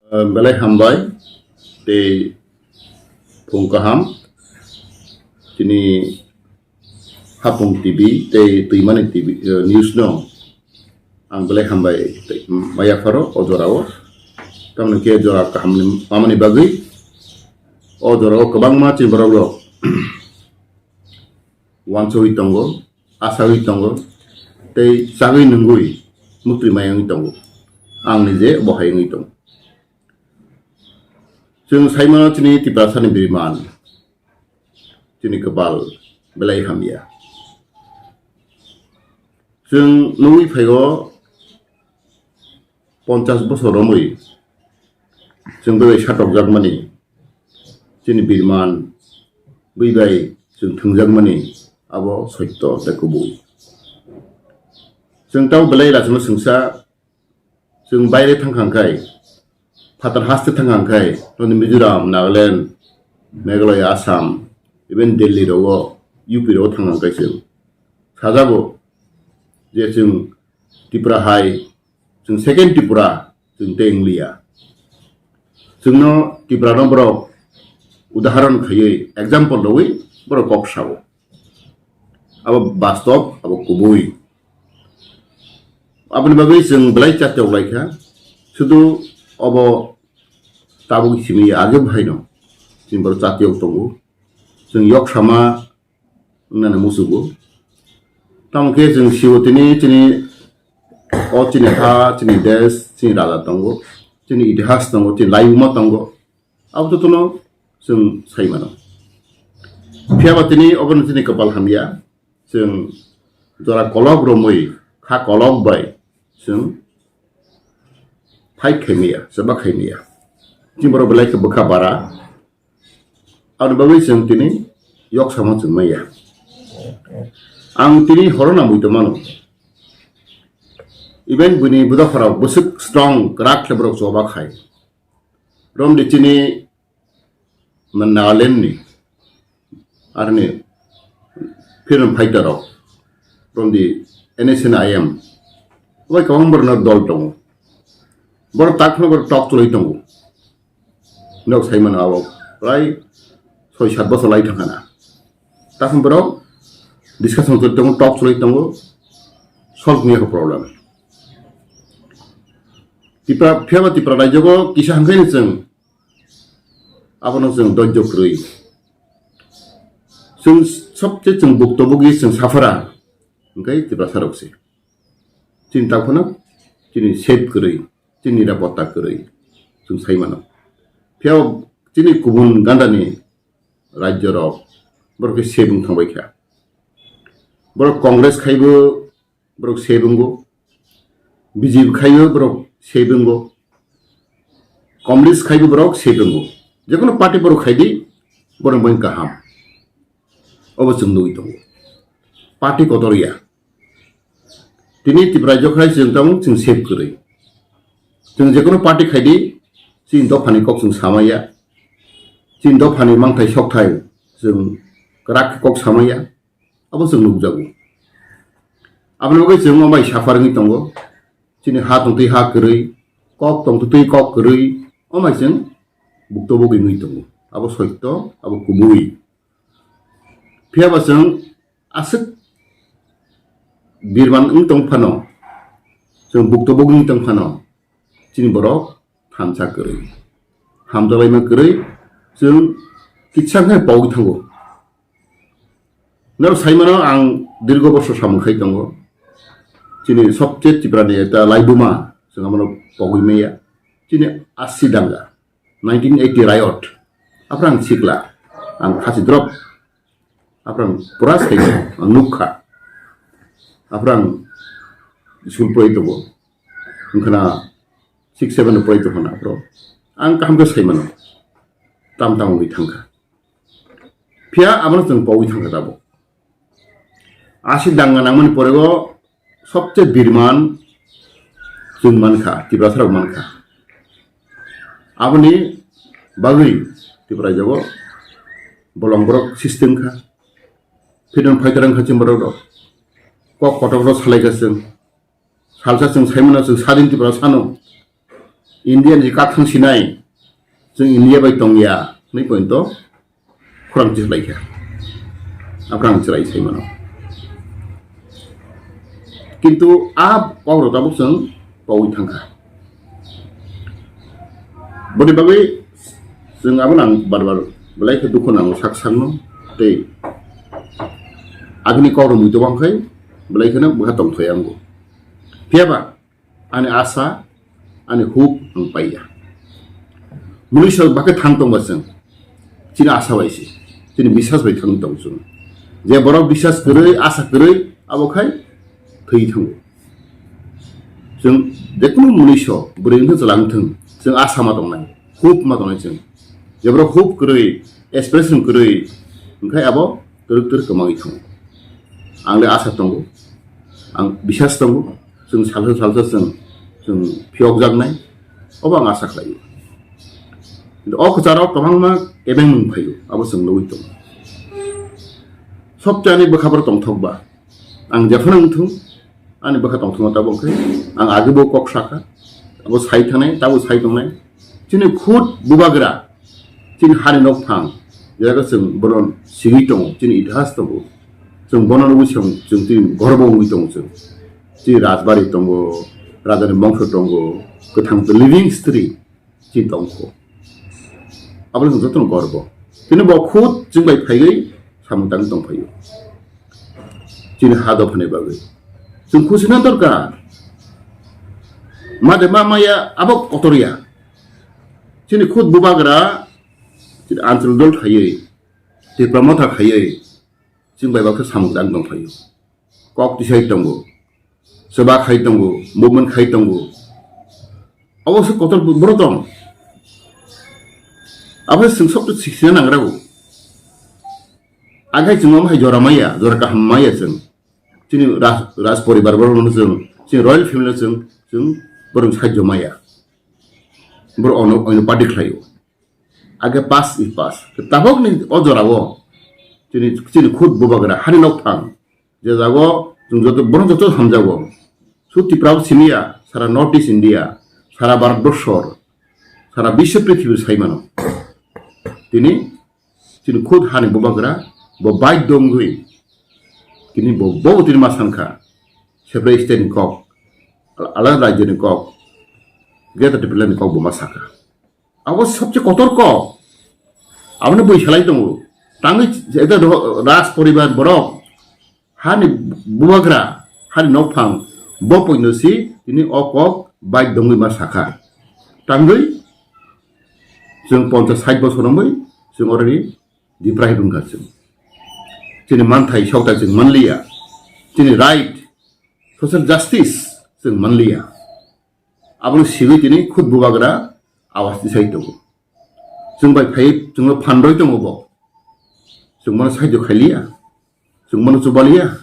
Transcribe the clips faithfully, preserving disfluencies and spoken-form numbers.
Belai hambai tei phung kaham chini Hapung T V tei Twimani T V, eh, news no ang belai hambai tei maya pharo o jorao. Tamoni khe jora kaham ni mamani bagwi o jorao kwbangma chini borok rok uansugwi tongo, asagwi tongo, tei chagwi nungwi muktwi mai wngwi tongo. Ang nije bo hai wngwi tongo. Chwng saimano chini Tiprasani biriman, chini kwpal belai hamya. Chwng nugwi phaigo ponchas bosor romwi chwng belai satokjakmani, chini biriman bwi bai chwng thwngjakmani abo soitto tei kubui. Chwng tamo belai lachima swngsa, chwng baire thangkha hwnkhe, phatar haste thangkha hwnkhe, noni Mizoram, Nagaland, Meghalaya, Assam, even Delhi rogo, U P rogo thangkha hwnkhe chwng sajago je chwng Tripura hai, chwng second Tripura, chwng tei wngliya. Chwngno Tripura no borok udaharon khaiwi, example rwwi borok kok sao. Abo bastob, abo kubui. Aboni bagwi chwng belai chatiyok laikha. Sudu obo tabuk simi age bhaino chini borok chatiyok tongo. Chwng yok sama wngnani muchugo. Tamo khe chwng sio tini chini o chini ha, chini desh, chini raja tongo, chini itihas tongo, chini laibuma tongo. Abo jotono chwng sai mano. Phiya ba tini obono chini kwpal hamya, chwng jora kolok romwi, kha kolok bai chwng fight khai maya, chwba khai maya. Chini borok belai khe bwkha bara. Aboni bagwi chwng tini yok samo chwng maya. Ang tini horo nangwi tongmano. Even bini budakhorok bwswk strong, kwrak khe borok choba khai. Romdi chini Nagaland ni arni freedom fighter rok, from the N S N I M, bai kwbang borokno dol tongo. Borok tak phano borok tok choloi tongo. Nok sai mano abo prai soi sat bosor lai thangkha na. Tak phano borok discussion choloi tongo, tok choloi tongo, solve wngya kho problem. Tipra, phiya ba Tipra rajyo o kisa hangkhe ni chwng abono chwng dojjo kwrwi. Chwng sobse chwng bukto bugwi chwng saphara, hwnkhe Tiprasa rok se. Chini tak phano chini safe kwrwi, chini nirapotta kwrwi chwng sai mano. Phiya chini kubun gandani rajyo rok borok khe safe wng thangbai kha. Borok Congress khaibo borok safe wngo, B J P khaibo borok safe wngo, Communist khaibo borok safe wngo. Jekono party borok khaidi, borok bai kaham. Obo chwng nugwi tongo. Party kotor ya. Tini Tipra jokhai chwng tamo chwng safe kwrwi. Chwng jekono party khaidi, chini dophani kok chwng samaya. Chini dophani mangthai sokthai chwng kwrak khe kok samaya. Abo chwng nukjago. Aboni bagwi chwng omai suffer wngwi tongo. Chini ha tongtwi ha kwrwi, kok tongtwi kok kwrwi, omai chwng bukto bugwi wngwi tongo. Abo soitto, abo kubui. Phiya ba chwng aswk birman wng tong phano, chwng bukto bugwi wng tong phano, chini borok thansa kwrwi. Hamjalaima kwrwi chwng kisa khe pogwi thango. Norok sai mano ang dirgo bosor samung khai tongo. Chini sobche Tiprani ekta laibuma chwng abono pogwi maya. Chini asi danga, nineteen eighty riot. Aphrang sikla, ang khasi drop. Aphrang pura sai ang nukha. Aphrang school pori tongo. Wngkhana six seven pori tongkhana aphro. Ang kaham khe sai mano. Tam tam wngwi thangkha. Phiya abono chwng pogwi thangkha tabuk. Asi danga nangmani porego sobche birman chwng mankha, Tiprasarok mankha. Aboni bagwi Tipra jogo bolong borok system kha. Freedom fighter wngkha chwng borok rok. Kok kotok rok salai kha chwng. Salsa chwng sai mano chwng sadin Tipra sano. India ni kathang sinai, chwng India bai tongya, hinwi pointo khorang chwlai kha. Abrang chwlai sai mano. Kintu a kok rok tabuk chwng pawi thangkha. Boni bagwi chwng abo nang bar bar belai khe dukhu nango sak sakno tei agini kok rok mui tobang khai belai kheno bwkha tongthoi ango. Phiya ba ani asa, ani hope ang paiya. Munisa bakhe thang tongba chwng, chini asa bai se, chini biswas bai thang tong chwng. Je borok biswas kwrwi, asa kwrwi, abo khai thwi thango. Chwng jekunu munisa bwrwi wngthang chwla wngthang, chwng asa ma tongnai, hope ma tongnai chwng. Je borok hope kwrwi, aspiration kwrwi, wngkhai abo twrwk twrwk kwmangwi thango. Ang le asa tongo, ang biswas tongo, chwng salsa salsa chwng, chwng phiyokjaknai, obo ang asa khlaio. Kintu o kwcharo kwbangma kebengmung phaio, abo chwng nugwi tongo. Sobchani bwkha borok tongthokba, ang jephano wngthung, ani bwkha tongthokma tabuk khe, ang agebo kok sakha, abo sai thangnai, tabo sai tongnai. Chini khud bubagra, chini hani nokphang, je jaga chwng bono sigwi tongo, chini itihas tongo. Chwng bono nugwi chwng, chwng chini gorbo wngwi tongo chwng. Chini rajbari tongo, rajani bongso tongo, kwthang living history chini tongkho. Aboni chwng jotono gorbo. Chini bo khud chwng bai phaiwi samung tangwi tongphaio. Chini ha dophani bagwi. Chwng khusi na dorkar. Ma de ma maya abo kotor ya. Chini khud bubagra, chini Anchal dol khaiwi, Tipra Motha khaiwi, chwng bai bakhe samung tang tong phaio. Kok tisai tongo, chuba khai tongo, movement khai tongo. Abo se kotor boro tong. Abo se chwng sobto sikna nangrago. Agai chwng omo hai jora maya, jora kaham maya chwng. Chini raj, raj poribar borok no chwng, chini royal family no chwng, chwng borok sajjo maya. Borok ono, ono party khlaio. Age pass i pass. Tabok ni o jora o chini, chini khud bubagra hani nok phang. Je jago chwng joto, borok joto hamjago. Su Tripura bo simiya, sara North East India, sara Bharat Borshor, sara Biswa Prithibi sai mano. Tini chini khud hani bubagra, bo bai dongwi, tini bo, bo tini ma sankha, separate state ni kok, alada rajyo ni kok, Greater Tipraland ni kok bo ma saka. Abo sobse kotor kok, aboni bui salai tongo. Tangwi ekta raj poribar borok, hani bubagra, hani nokphang, bo poino si tini o kok bai dongwi ma sakha. Tangwi chwng ponchas sait bosor wngwi chwng already deprive wngkha chwng. Chini manthai sokthai chwng manliya. Chini right, social justice chwng manliya. Aboni sigwi tini khud bubagra awas tisai tongo. Chwng bai phai chwngno phan roi tongo bo. Chwng bono saijo khailiya. Chwng bono chubaliya.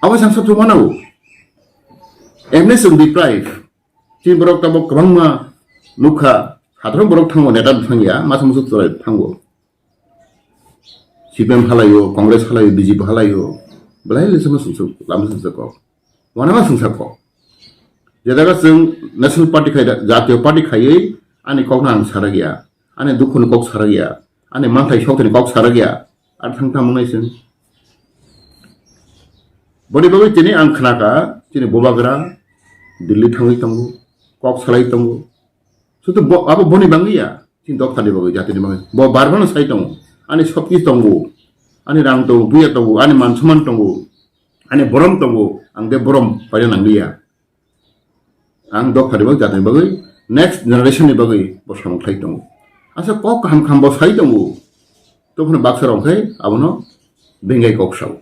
Abo sang sab chubana o. Emne chwng deprive. Chini borok tabok kwbangma nukha. Sathrom borok thango neta thangya. Masa musu chwrai thango. C P M halaio, Congress halaio, B J P halaio. Belai le sama sumsuk, lama sumsuk kok. Wanama sumsuk kok. Je jaga chwng National Party khai, Jatiyo Party khaiwi ani kokno ang sarakya. Ani dukhuni kok sarakya. Ani manthai sokthani kok sarakya. Ar thang tamo nai chwng. Boni bagwi tini ang khnaka, chini bubagra Delhi thangwi tongo, kok salai tongo. Sutu bo, abo boni bangwi ya, chini dophani bagwi, jatini bagwi. Bo bar bar sai tongo. Ani sopki tongo. Ani rang tongo, buya tongo, ani man soman tongo. Ani borom tongo, ang de borom paina nangliya. Ang dophani bagwi, jatini bagwi, next generation ni bagwi bo samung khlai tongo. Asa kok kaham kaham bo sai tongo. Dophani baksa rok khai abono bengai kok sao.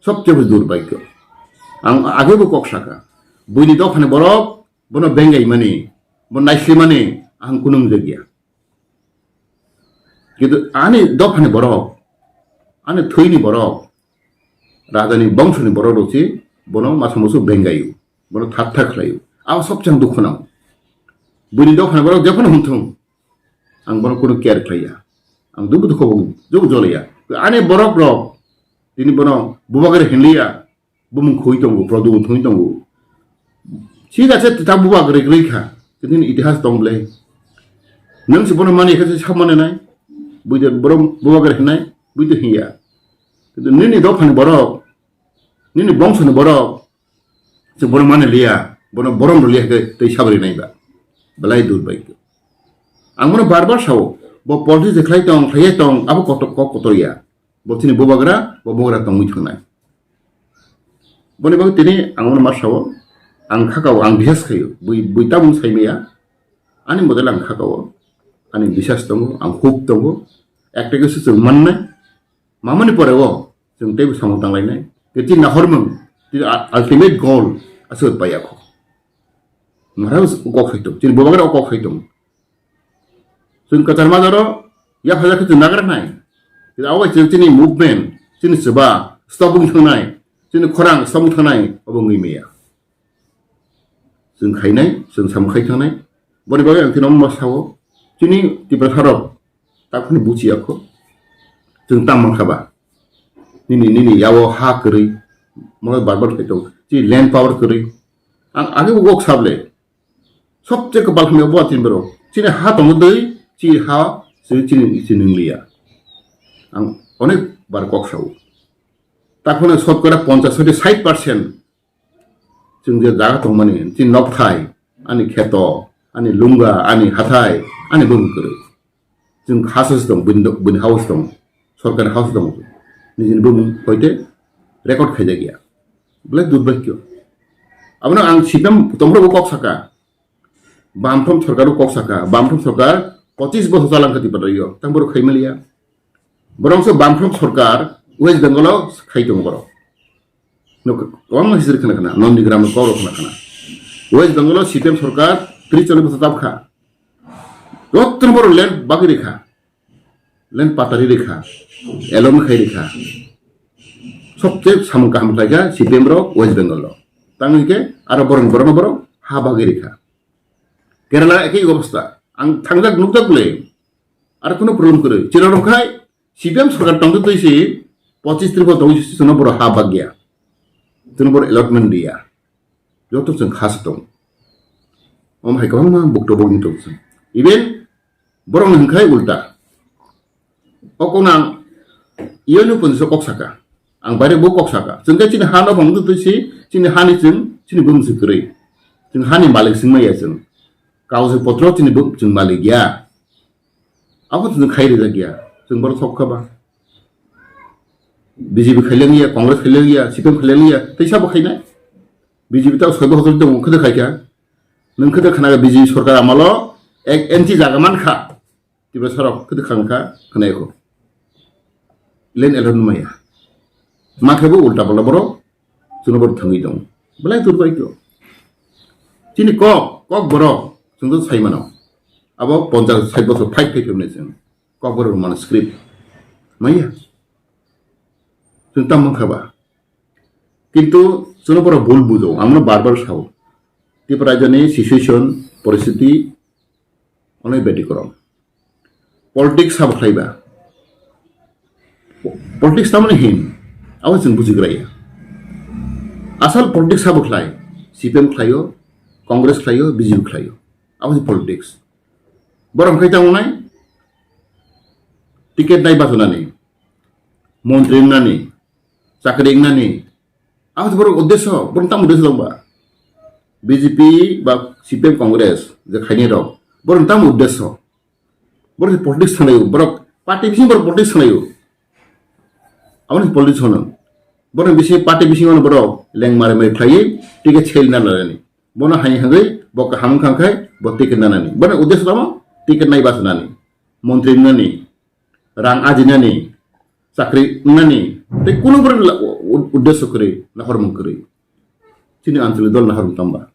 Sobchebo durbhagyo. Ang agebo kok saka. Buini dophani borok bono bengai mani, bo naisli mani ang kunung jagya. Kintu ani dophani borok, ani thwini borok, rajani bongsoni borok rok si bono masa musu bengayo, bono thak thak khlayo. Abo sobchang dukhu nang. Buini dophani borok jephano hwnthung, ang bono kunu care khlaiya. Ang dubu dukhu bo jobu jolaya. Ani borok rok tini bono bubagra hinliya, bumung khui tongo, product thwi tongo. Sida se ta bubagra kwrwi kha. Tini itihas tong ble. Nang se bono mani kha se sa mane nai. Buide borom bubagra hinai. Buide hiya. Kintu nini dophani borok, nini bongsoni borok, se bono mane liya, bono borom liya ke tei sabri nai ba. Belai dur bai. Ang bono bar bar sao, bo politics khlai tong, khlai tong, abo kotor kok kotor ya. Bo tini bubagra, bo bubagra tongwi thangnai. Boni bagwi tini ang bono ma sao, ang khakao, ang bihas khaio, bui, bui tabung sai maya, ani model ang khakao, ani bisas tongo, ang hope tongo, ekta khe se chwng mannai, mamani pore o chwng teibo samung tanglainai. Tei tini nahormung, tini ultimate goal aswk pai yakho. Mara kok hai tong, tini bubagra kok hai tong. Chwng kwchar majaro yaphajak khe chwng nagra nai. Tei abo bai chwng chini movement, chini chuba stop wng thangnai, chini khorang stop wng thangnai, obo wngwi maya. Chwng khainai, chwng samung khai thangnai. Boni bagwi ang tini omo sao, chini Tiprasarok takhwni buchi yakho. Chwng tam mankha ba. Nini, nini yawo ha kwrwi, mono barbar khai tong, chini land power kwrwi. Ang age bo kok sable. Sobche kwbal hamya bo chini borok. Chini ha tongo dei, chini ha, chini, chini, chini liya. Ang onek bar kok sao. Takhwno sotkora ponchas hoti sait percent chwng je jaga tongmani, chini nokthai, ani kheto, ani lunga, ani hathai, ani bwrwi kwrwi. Chwng ha se tong, bini, bini house tong, sorkar house tong. Nijini bumung hoite record khaijak ya. Belai durbhagyo. Abono ang C P M tongphuru bo kok saka. Bamfront sorkar bo kok saka. Bamfront sorkar pochis bosor chalangkha Tripura yo. Tang borok khaimaliya. Borok se Bamfront sorkar West Bengal o khai tongo borok. Nok kwbangma history khna khna, Nondigram no kok rok khna khna. West Bengal o C P M sorkar tris chollish bosor tabkha. Jottoni borok land bagwi rikha. Land patari rikha. Alone khai rikha. Sobche samung kaham khlaikha C P M rok West Bengal rok. Tang hwnkhe aro borok borokno borok ha bagwi rikha. Kerala ekhi obostha. Ang thangjak nukjak le. Aro kuno problem kwrwi. Chwla rok khai C P M sorkar tongtwi twi si pochis tris bo tongwi si chwngno borok ha bagya. Chwngno borok allotment diya. Joto chwng kha se tong. Omo hai kwbangma bukto bokni tong chwng. Even borok ni hwnkhai ulta. O kono ang iyoni pon so kok saka. Ang baire bo kok saka. Chwng khe chini ha no phang twi si chini hani chwng chini bumsi kwrwi. Chwng hani malik singma ya chwng. Kausoi potro chini bum chwng malik ya. Abo chwng khai rijak ya. Chwng borok sok kha ba. B J P khaileng ya, Congress khaileng ya, C P M khaileng ya, tei sabo khainai. B J P ta soi bo hotor tong khede khai kha. Nung khede khana B J P sorkar amalo ek inch jaga man kha. Tiba sarok khede khang kha, khana ekho. Len elon maya. Ma khe bo ulta bola borok, chwngno borok thangwi tong. Belai dur bai kho. Chini kok, kok borok, chwng to sai mano. Abo ponchas sait bosor fight khai phemne chwng. Kokborok mano script. Maya. Chwng tam mankha ba. Kintu chwngno borok bul bujo. Ang no bar bar sao. Tipra rajyoni situation, poristiti onek beti korom. Politics sabo khlai ba. Politics tamani hin. Abo chwng buji graya. Asal politics sabo khlai. C P M khlaio, Congress khlaio, B J P khlaio. Abo se politics. Borok khai tamo nai. Ticket nai bathunani, montri wngnani, chakri wngnani, abo borok uddesho, borok tamo uddesho dongba? B J P ba C P M Congress je khainai rok, borok tamo uddesho? Borok politics thanglaio, borok party bising borok politics thanglaio. Aboni politics hono. Borok bising party bising hono borok leng mare mare khlaiwi ticket sel na lalani. Bono hai hangwi bo kaham wngkha khai bo ticket nanani. Bono uddesho tamo ticket nai bathunani, montri wngnani, rang ajinani, chakri wngnani, tei kuno borok la-, u-, u-, uddesho kwrwi, nahormung kwrwi. Chini anchalik dol nahormung tamba.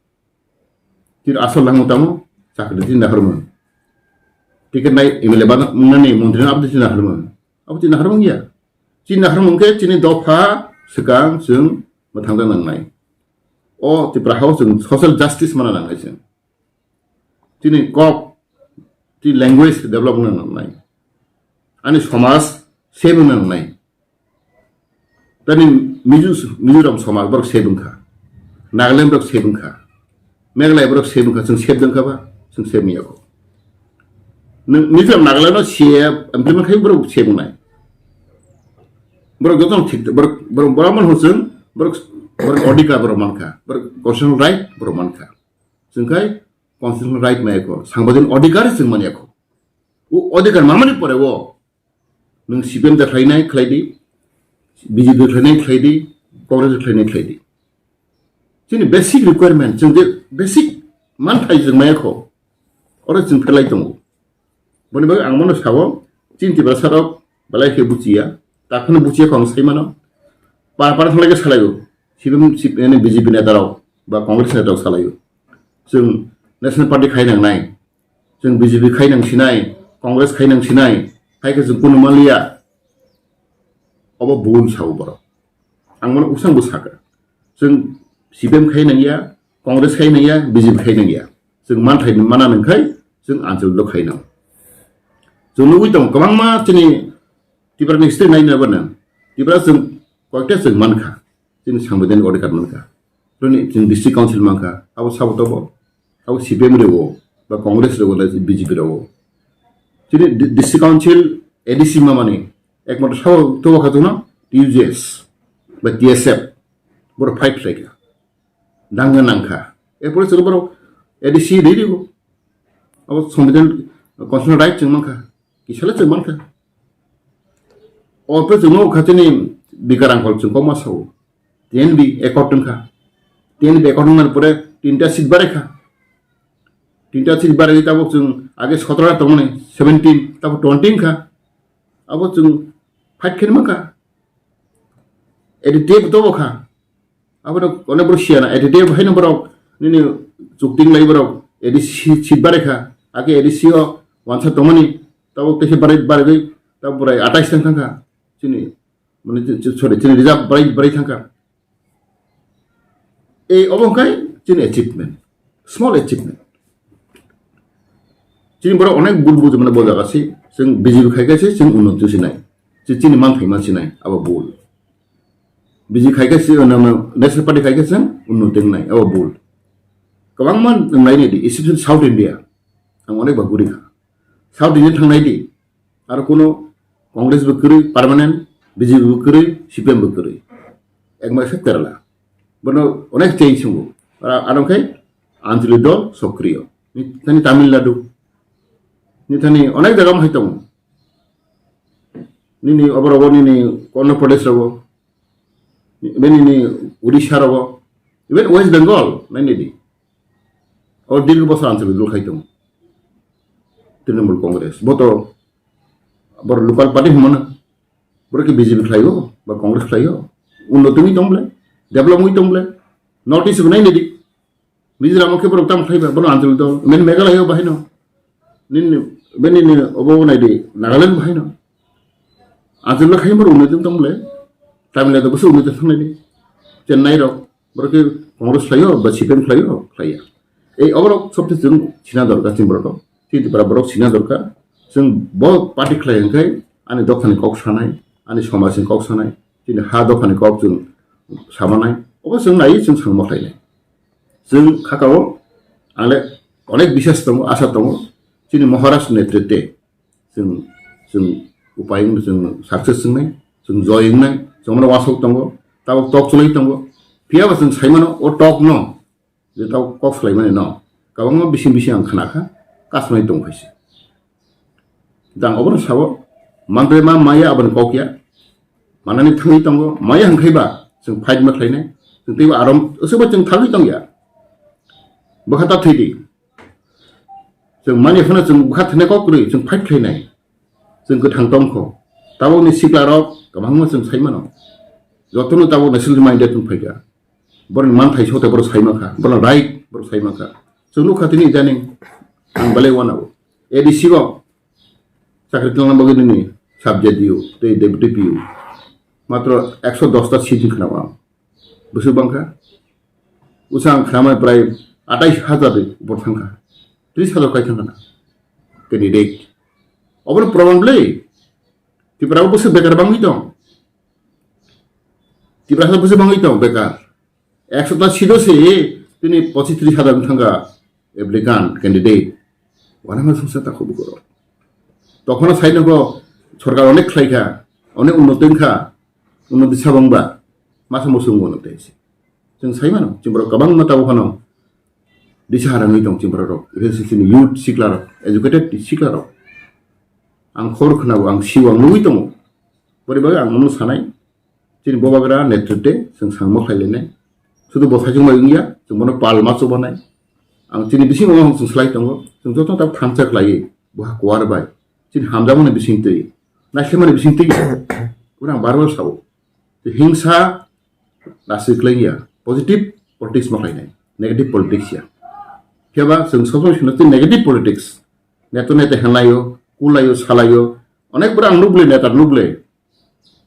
Chini asol nahormung tamo, chakri chini nahormung. Ticket nai M L A ba wngnani, montri wngnani, abo chini nahormung. Abo chini nahormung ya. Chini nahormung khe chini dopha swkang chwng mwthangna nangnai. O Tipra hao chwng social justice mana nangnai chwng. Chini kok, chini language develop wngna nangnai. Ani somaj save wngna nangnai. Tani Mizo-, Mizoram somaj borok save wngkha. Nagaland borok save wngkha. Meghalaya borok save wngkha, chwng save wngkha ba, chwng save wngya kho. Nwng Mizoram Nagaland no C A A implement khai borok save wngnai. Borok joto no thik, borok, borok, borok man hwsong, borok, borok odhikar borok mankha, borok constitutional right borok mankha. Chwng khai constitutional right maya kho, sangbadik odhikar chwng manya kho. O odhikar manmani pore o nwng C P M da khlainai khlai di, B J P da khlainai khlai di, Congress da khlainai khlai di. Chini basic requirement, chwng je basic manthai chwng maya kho, oro chwng phelai tongo. Boni bagwi ang bono sao, chini Tiprasa rok belai khe buchiya, takhwno buchiya kho ang sai mano. Par par thanglai khe salaio, C P M, C P M, B J P neta rok ba Congress neta rok salaio. Chwng National Party khai nangnai, chwng B J P khai nang sinai, Congress khai nang sinai, hai khe chwng kunu manliya. Obo bul sao borok. Ang bono usang bo sakha. Chwng C P M khai nangya, Congress khai nangya, B J P khai nangya. Chwng manthai mana nang khai, chwng anchal do khai nang. Chwng nugwi tong kwbangma chini Tipra ni state nai na bana. Tipra chwng koikta chwng mankha. Chini sangbadik odhikar mankha. Roni chwng district council mankha. Abo sabo tobo. Abo C P M rego, ba Congress rego, na B J P rego. Chini di-, district council A D C mamani. Ekmatro sabo tobo kha chwngno T U J S, ba T S F. Boro fight khlaikha. Danga nangkha. Erpore chwng boro A D C rego. Abo sangbadik constitutional right chwng mankha. Kisale chwng mankha. Orpre chwngno khatini bikar angkol chwng kokma sao. T N B accord wngkha. T N B accord wngmani pore tinta seat barekha. Tinta seat barwi tabuk chwng age sotro tongmani seventeen, tabuk twenty wngkha. Abo chwng fight khe mankha. A D T F tobo kha. Abono onek borok siyana, A D T F haino borok nini chukting lai borok A D C seat barekha. Age A D C o wansa tongmani, tabuk teisa barai, baraiwi tabuk borai atais thang thangkha. Chini, mane, chi-, chi-, sorry, chini reserve barai, barai thangkha. Ei obo hwnkhe chini achievement, small achievement. Chini borok onek bul bujo mane bo jaga si, chwng B J P khai khe se chwng unnoti sinai. Chi-, chini manthai ma sinai, abo bul. B J P khai khe se, na, na, National Party khai khe chwng unnoti wngnai, abo bul. Kwbangma nai nai di, especially South India. Ang onek ba guri kha. South India thangnai di. Aro kuno Congress bo kwrwi permanent, B J P bo kwrwi, C P M bo kwrwi. Ekma se Kerala. Bono onek change wngo. Aro, aro khe Anjali dol sokriyo. Ni thani Tamil Nadu. Ni thani onek jaga ma hai tongo. Nini obo rogo nini Andhra Pradesh rogo. Even nini Odisha rogo. Even West Bengal nai nai di. O dirgo bosor Anjali dol khai tongo. Trinamool Congress. Bo to bor local party hwnmano. Boro khe B J P khlaio, ba Congress khlaio. Unnoti wngwi tong ble, develop wngwi tong ble. North East bo nai nai di. Mizoram khe borok tamo khlai ba, bono Anjali dol. Men Meghalaya o bahai no. Nini, bini ni obo nai di, Nagaland bahai no. Anjali khai borok unnoti wngwi tong ble. Tamil Nadu bwswk unnoti thang nai di. Chennai rok. Borok khe Congress khlaio ba C P M khlaio, khlaiya. Ei oborok sobse chwng sina dorkar chini borok. Chini Tripura borok sina dorkar. Chwng bo party khlai hwnkhe ani dophani kok sanai, ani somajni kok sanai, chini ha dophani kok chwng samanai. Obo chwng naiwi chwng sangma khlainai. Chwng khakao angle onek biswas tongo, asa tongo. Chini Maharaj netritwe chwng, chwng upai wngno chwng success wngnai, chwng joy wngnai, chwng mano wasok tongo, tabok tok chwlai tongo. Phiya ba chwng sai mano o tok no je tabok kok swlai mani no kwbangma bising bising ang khna kha, kasmai tong khaisi. Jang obono sabo, mantre ma maya aboni kok ya, manani thangwi tongo, maya hwnkhe ba chwng fight ma khlainai, chwng teibo arom aswkbo chwng thangwi tong ya. Bwkha ta thwi di. Chwng mani phano chwng bwkha thwna kok kwrwi chwng fight khlainai. Chwng kwthang tongkho. Tabukni siklarok kwbangma chwng sai mano. Jotono tabuk national minded wng phaikha. Borokni manthai sote borok sai mankha. Borokni right borok sai mankha. Chwng nukha tini idaning ang belai wanao. A D C o chakri tongna bagwi nini sub J D O tei deputy P O. Matro ekso dos ta seat wngkha nang. Bwswk bangkha? Bwswk ang khnamani prai atais hazar ni upor thangkha, tris hazar kai thangkha na candidate. Obono proman ble Tripura o bwswk bekar bangwi tong. Tripura o bwswk bangwi tong bekar. Ekso ta seat o se Tini pochis tris hajar wng thangkha applicant, candidate. Wanama songsa ta khubu koro. Tokhono sai nogo sorkar onek khlai kha, onek unnoti wng kha, unnoti sabang ba, masa musu wng unnoti se. Chwng sai mano, chwng borok kwbangma tabuk phano disa harangwi tong chwng borok rok, especially chini youth sikla rok, educated sikla rok. Ang khor khwnabo, ang sio, ang nugwi tongo. Bori bagwi ang omono sanai, chini bobagra netritwe chwng sangmo khlai lainai. Sudu bo saichung bai wngya, chwng bono pal ma chubanai. Ang chini bisingo ang chwng slai tongo, chwng joto tak thansa khlaiwi, bo ha kuar bai. Chini hamjakmani bisingtwi, naislemani bisingtwi, ura ang bar bar sao. Hingsa, Nasik khlaiya, positive politics ma khlainai, negative politics ya. Khe ba chwng sob somoi sino twi negative politics. Neto nete henlaio, kulaio, salaio, onek bwrang nuble, neta nuble.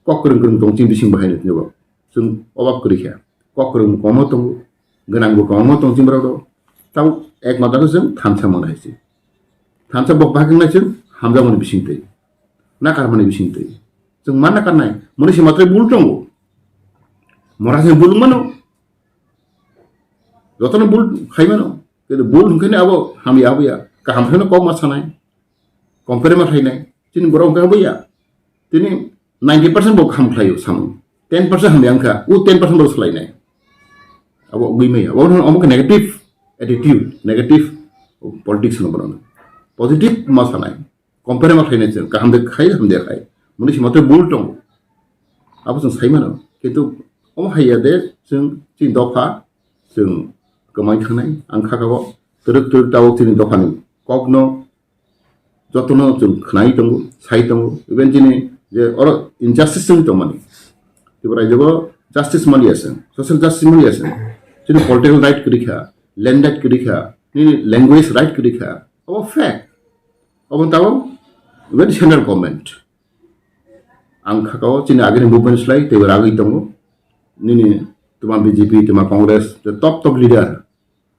Kok kwrwng kwrwng tong chini bising bahai nitni bo. Chwng obab kwrwi kha. Kok kwrwng bo komo tongo, gwnang bo komo tong chini borok rok. Tamo ek mata khe chwng thansa mano hai se. Thansa bok bahai khe nai chwng hamjakmani bising twi. Nakarmani bising twi. Chwng ma nakarnai, mani se matrai bul tongo. Mora se bul mano. Jotono bul khai mano. Kintu bul hwnkhe abo hamya abo ya. Kaham phano kok ma sanai. Compare ma khlainai. Chini borok hwnkhe abo ya. Tini ninety percent bo kaham khlaio samung. Ten percent hamya wngkha. U ten percent bo swlainai. Abo ugwi maya. Abo hwn omo khe negative attitude, negative politics hwno borok. Positive ma sanai. Compare ma khlainai chwng, kaham de khai, ham de khai. Muni sima tei bul tongo. Abo chwng sai mano. Kintu omo hai ya de chwng chini dopha chwng kwmai thangnai. Ang kha kabo twrwk twrwk tabuk chini dophani kokno jotono chwng khwnai tongo, sai tongo. Even chini je oro injustice chwng tongmani. Tripura rajyo justice maliya chwng, social justice maliya chwng. Chini political right kwrwi kha, land right kwrwi kha, nini language right kwrwi kha. Abo fact. Abo tabo even central government. Ang kha kao chini agini movement slai tei ragwi tongo. Nini tuma B J P, tuma Congress, the top top leader,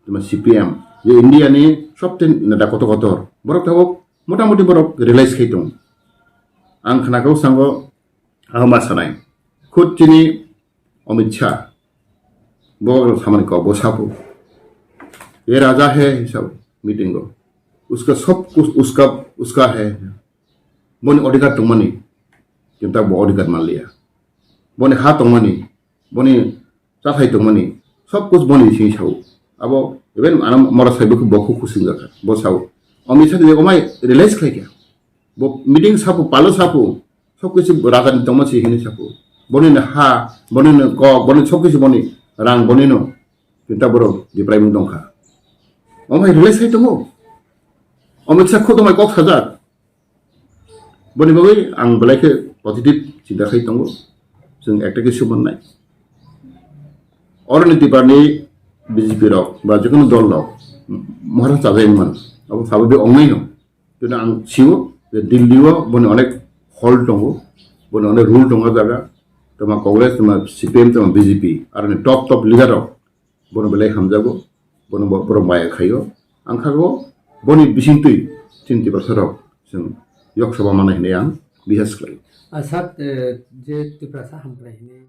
tuma C P M, je India ni sobte neta kotor kotor. Borok tabuk motamuti borok realize khai tongo. Ang khna kao sango, ang ma sanai. Khud chini Amit Shah, bo samani kok bo sapo. Ye raja hai hisab meeting o. Uska sab kuch uska, uska hai. Boni odhikar tongmani, kintu bo odhikar manliya. Boni ha tongmani, boni chathai tongmani, sob kuch boni sini sao. Abo even ano mora sai bo bo khu khusi jakha, bo sao. Amit Shah je omai realize khlai kha. Bo meeting sapo, palo sapo, sob kichu raja ni tongma si hini sapo. Boni no ha, boni no kok, boni sob kichu boni rang, boni no. Kintu borok deprive wng tongkha. Omai realize sai tongo. Amit Shah khud omai kok sajak. Boni bagwi ang belai khe positive chinta khai tongo. Chwng ekta khe sumannai. Oroni Tripura ni B J P rok ba jekono dol rok mohor chajai man. Abo sabo be ongnai no. Tino ang sio je Delhi o boni onek hall tongo. Boni onek rule tongo jaga. Toma Congress, toma C P M, toma B J P. Aroni top top leader rok. Bono belai hamjago, bono bo-, borok maya khaio. Ang khago, boni bisingtwi chini Tiprasa rok chwng Lok Sabha manai hinwi ang bihas khlaio. Asat, eh, je Tiprasa hamkrai hinwi.